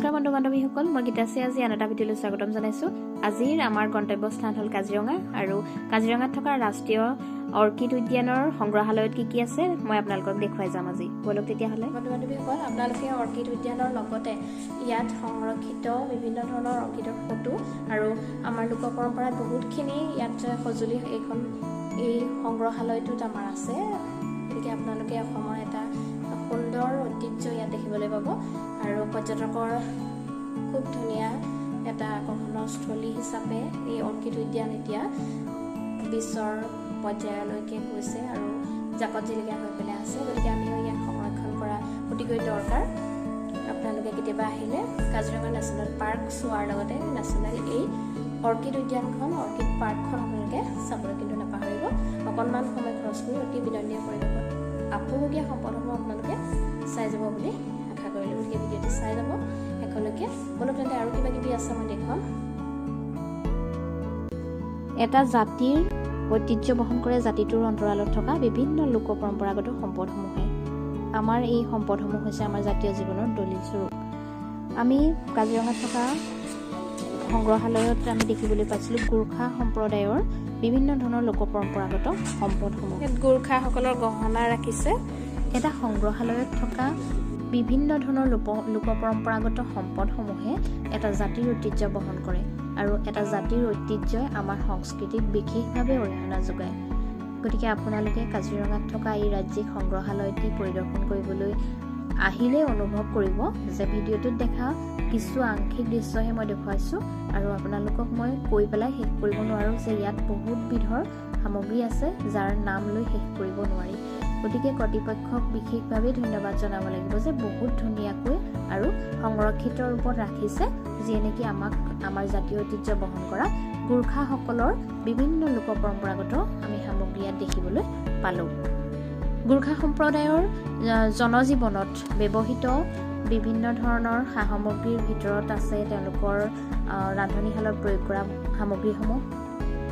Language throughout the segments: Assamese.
নমস্কাৰ বন্ধু বান্ধৱীসকল, মই গীতাশ্ৰী। আজি আন এটা ভিডিঅ'লৈ স্বাগতম জনাইছোঁ। আজিৰ আমাৰ গন্তব্য স্থান হ'ল কাজিৰঙা আৰু কাজিৰঙাত থকা ৰাষ্ট্ৰীয় অৰ্কিড উদ্যানৰ সংগ্ৰহালয়ত কি কি আছে, মই আপোনালোকক দেখুৱাই যাম আজি। ব'লক তেতিয়াহ'লে। বন্ধু বান্ধৱীসকল, আপোনালোকে অৰ্কিড উদ্যানৰ লগতে ইয়াত সংৰক্ষিত বিভিন্ন ধৰণৰ অৰ্কিডৰ ফটো আৰু আমাৰ লোক পৰম্পৰাত বহুতখিনি ইয়াত সঁজুলি এই সংগ্ৰহালয়টোত আমাৰ আছে। গতিকে আপোনালোকে অসমৰ এটা সুন্দৰ ঐতিহ্য ইয়াত দেখিবলৈ পাব আৰু পৰ্যটকৰ খুব ধুনীয়া এটা আকৰ্ষণৰ স্থলী হিচাপে এই অৰ্কিড উদ্যান এতিয়া বিশ্বৰ পৰ্যায়লৈকে গৈছে আৰু জাকত জিলিকা হৈ পেলাই আছে। গতিকে আমিও ইয়াক সংৰক্ষণ কৰা অতিকৈ দৰকাৰ। আপোনালোকে কেতিয়াবা আহিলে কাজিৰঙা নেশ্যনেল পাৰ্ক চোৱাৰ লগতে নেশ্যনেল এই অৰ্কিড উদ্যানখন, অৰ্কিড পাৰ্কখন আপোনালোকে চাবলৈ কিন্তু নাপাহৰিব। অকণমান সময় খৰচ কৰি অতি বিনন্দীয় পৰিৱেশত আপুৰুগীয়া সম্পদসমূহ আপোনালোকে চাই যাব বুলি আশা কৰিলোঁ। গতিকে ভিডিঅ'টো চাই যাব শেষলৈকে। ব'লক তেন্তে, আৰু কিবা কিবি আছে মই দেখুৱাম। এটা জাতিৰ ঐতিহ্য বহন কৰে জাতিটোৰ অন্তৰালত থকা বিভিন্ন লোক পৰম্পৰাগত সম্পদসমূহে। আমাৰ এই সম্পদসমূহ হৈছে আমাৰ জাতীয় জীৱনৰ দলিল স্বৰূপ। আমি কাজিৰঙাত থকা সংগ্ৰহালয়ত আমি দেখিবলৈ পাইছিলোঁ গোৰ্খা সম্প্ৰদায়ৰ বিভিন্ন ধৰণৰ লোক পৰম্পৰাগত সম্পদসমূহ। ইয়াত গোৰ্খাসকলৰ গহনা ৰাখিছে। এটা সংগ্ৰহালয়ত থকা বিভিন্ন ধৰণৰ লোক পৰম্পৰাগত সম্পদসমূহে এটা জাতিৰ ঐতিহ্য বহন কৰে আৰু এটা জাতিৰ ঐতিহ্যই আমাৰ সংস্কৃতিত বিশেষভাৱে অৰিহণা যোগায়। গতিকে আপোনালোকে কাজিৰঙাত থকা এই ৰাজ্যিক সংগ্ৰহালয়টি পৰিদৰ্শন কৰিবলৈ আহিলে অনুভৱ কৰিব যে ভিডিঅ'টোত দেখা কিছু আংশিক দৃশ্যহে মই দেখুৱাইছোঁ আৰু আপোনালোকক মই কৈ পেলাই শেষ কৰিব নোৱাৰোঁ যে ইয়াত বহুত বিধৰ সামগ্ৰী আছে, যাৰ নাম লৈ শেষ কৰিব নোৱাৰি। গতিকে কৰ্তৃপক্ষক বিশেষভাৱে ধন্যবাদ জনাব লাগিব যে বহুত ধুনীয়াকৈ আৰু সংৰক্ষিত ৰূপত ৰাখিছে, যিয়ে নেকি আমাক আমাৰ জাতীয় ঐতিহ্য বহন কৰা গোৰ্খাসকলৰ বিভিন্ন লোক পৰম্পৰাগত আমি সামগ্ৰী ইয়াত দেখিবলৈ পালোঁ। গোৰ্খা সম্প্ৰদায়ৰ জনজীৱনত ব্যৱহৃত বিভিন্ন ধৰণৰ সা সামগ্ৰীৰ ভিতৰত আছে তেওঁলোকৰ ৰান্ধনীশালত প্ৰয়োগ কৰা সামগ্ৰীসমূহ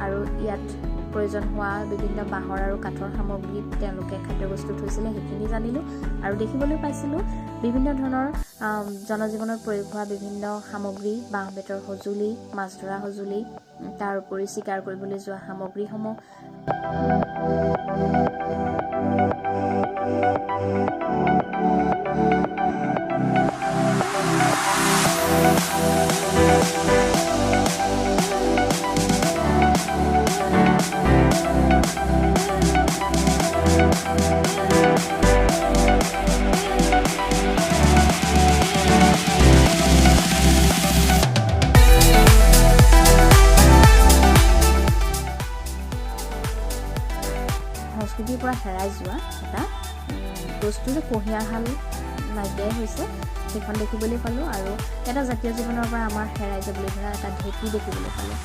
আৰু ইয়াত প্ৰয়োজন হোৱা বিভিন্ন বাঁহৰ আৰু কাঠৰ সামগ্ৰীত তেওঁলোকে খাদ্যবস্তু থৈছিলে, সেইখিনি জানিলোঁ। আৰু দেখিবলৈ পাইছিলোঁ বিভিন্ন ধৰণৰ জনজীৱনত প্ৰয়োগ হোৱা বিভিন্ন সামগ্ৰী, বাঁহ বেতৰ সঁজুলি, মাছ ধৰা সঁজুলি, তাৰ উপৰি চিকাৰ কৰিবলৈ যোৱা সামগ্ৰীসমূহ। সংস্কৃতিৰ পৰা হেৰাই যোৱা এটা বস্তু যে কুঁহিয়াৰ শাল নাইকিয়াই হৈছে, সেইখন দেখিবলৈ পালোঁ আৰু এটা জাতীয় জীৱনৰ পৰা আমাৰ হেৰাই যাবলৈ ধৰা এটা ঢেঁকী দেখিবলৈ পালোঁ।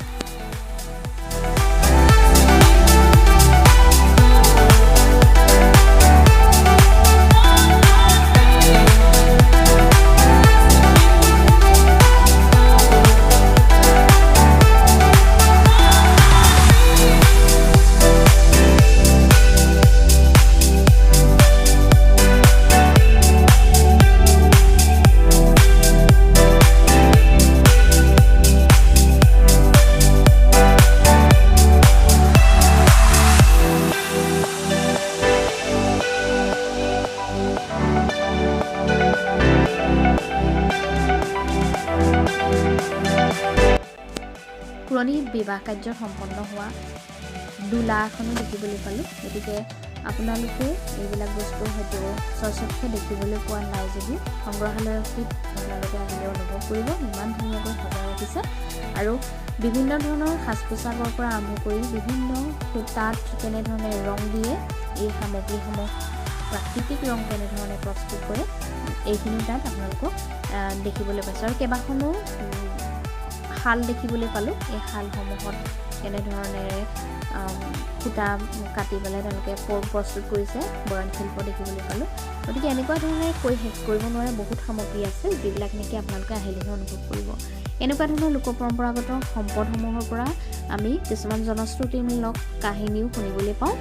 পুৰণি বিবাহ কাৰ্য সম্পন্ন হোৱা দোলা এখনো দেখিবলৈ পালোঁ। গতিকে আপোনালোকে এইবিলাক বস্তু হয়তো স্বচক্ষে দেখিবলৈ পোৱা নাই যদিও সংগ্ৰহালয়টিত আপোনালোকে আহিলে অনুভৱ কৰিব, ইমান ধুনীয়াকৈ সজাই ৰাখিছে। আৰু বিভিন্ন ধৰণৰ সাজ পোছাকৰ পৰা আৰম্ভ কৰি বিভিন্ন সূতাত কেনেধৰণে ৰং দিয়ে, এই সামগ্ৰীসমূহ প্ৰাকৃতিক ৰং কেনেধৰণে প্ৰস্তুত কৰে, এইখিনি তাত আপোনালোকক দেখিবলৈ পাইছোঁ। আৰু কেইবাখনো শাল দেখিবলৈ পালোঁ। এই শালসমূহত কেনেধৰণেৰে সূতা কাটি পেলাই তেওঁলোকে প্ৰস্তুত কৰিছে, বয়ন শিল্প দেখিবলৈ পালোঁ। গতিকে এনেকুৱা ধৰণে কৈ শেষ কৰিব নোৱাৰে, বহুত সামগ্ৰী আছে যিবিলাক নেকি আপোনালোকে আহিলেহে অনুভৱ কৰিব। এনেকুৱা ধৰণৰ লোক পৰম্পৰাগত সম্পদসমূহৰ পৰা আমি কিছুমান জনশ্ৰুতিমূলক কাহিনীও শুনিবলৈ পাওঁ।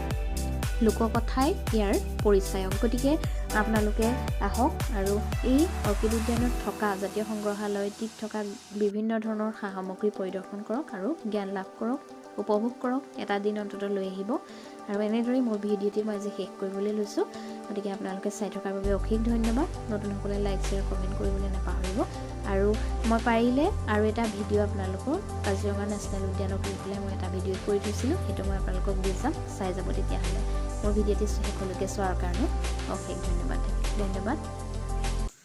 লোককথাই ইয়াৰ পৰিচায়ক। গতিকে আপোনালোকে আহক আৰু এই অৰ্কিড উদ্যানত থকা জাতীয় সংগ্ৰহালয়টিত থকা বিভিন্ন ধৰণৰ সা সামগ্ৰী পৰিদৰ্শন কৰক আৰু জ্ঞান লাভ কৰক, উপভোগ কৰক। এটা দিন অন্ততঃ লৈ আহিব। আৰু এনেদৰেই মোৰ ভিডিঅ'টি মই আজি শেষ কৰিবলৈ লৈছোঁ। গতিকে আপোনালোকে চাই থকাৰ বাবে অশেষ ধন্যবাদ। নতুনসকলে লাইক, শ্বেয়াৰ, কমেণ্ট কৰিবলৈ নাপাহৰিব। আৰু মই পাৰিলে আৰু এটা ভিডিঅ' আপোনালোকৰ কাজিৰঙা নেশ্যনেল উদ্যানক লৈ পেলাই মই এটা ভিডিঅ' কৰি থৈছিলোঁ, সেইটো মই আপোনালোকক দি যাম, চাই যাব। তেতিয়াহ'লে মোৰ ভিডিঅ'টি শেষলৈকে চোৱাৰ কাৰণে অশেষ ধন্যবাদ। ধন্যবাদ।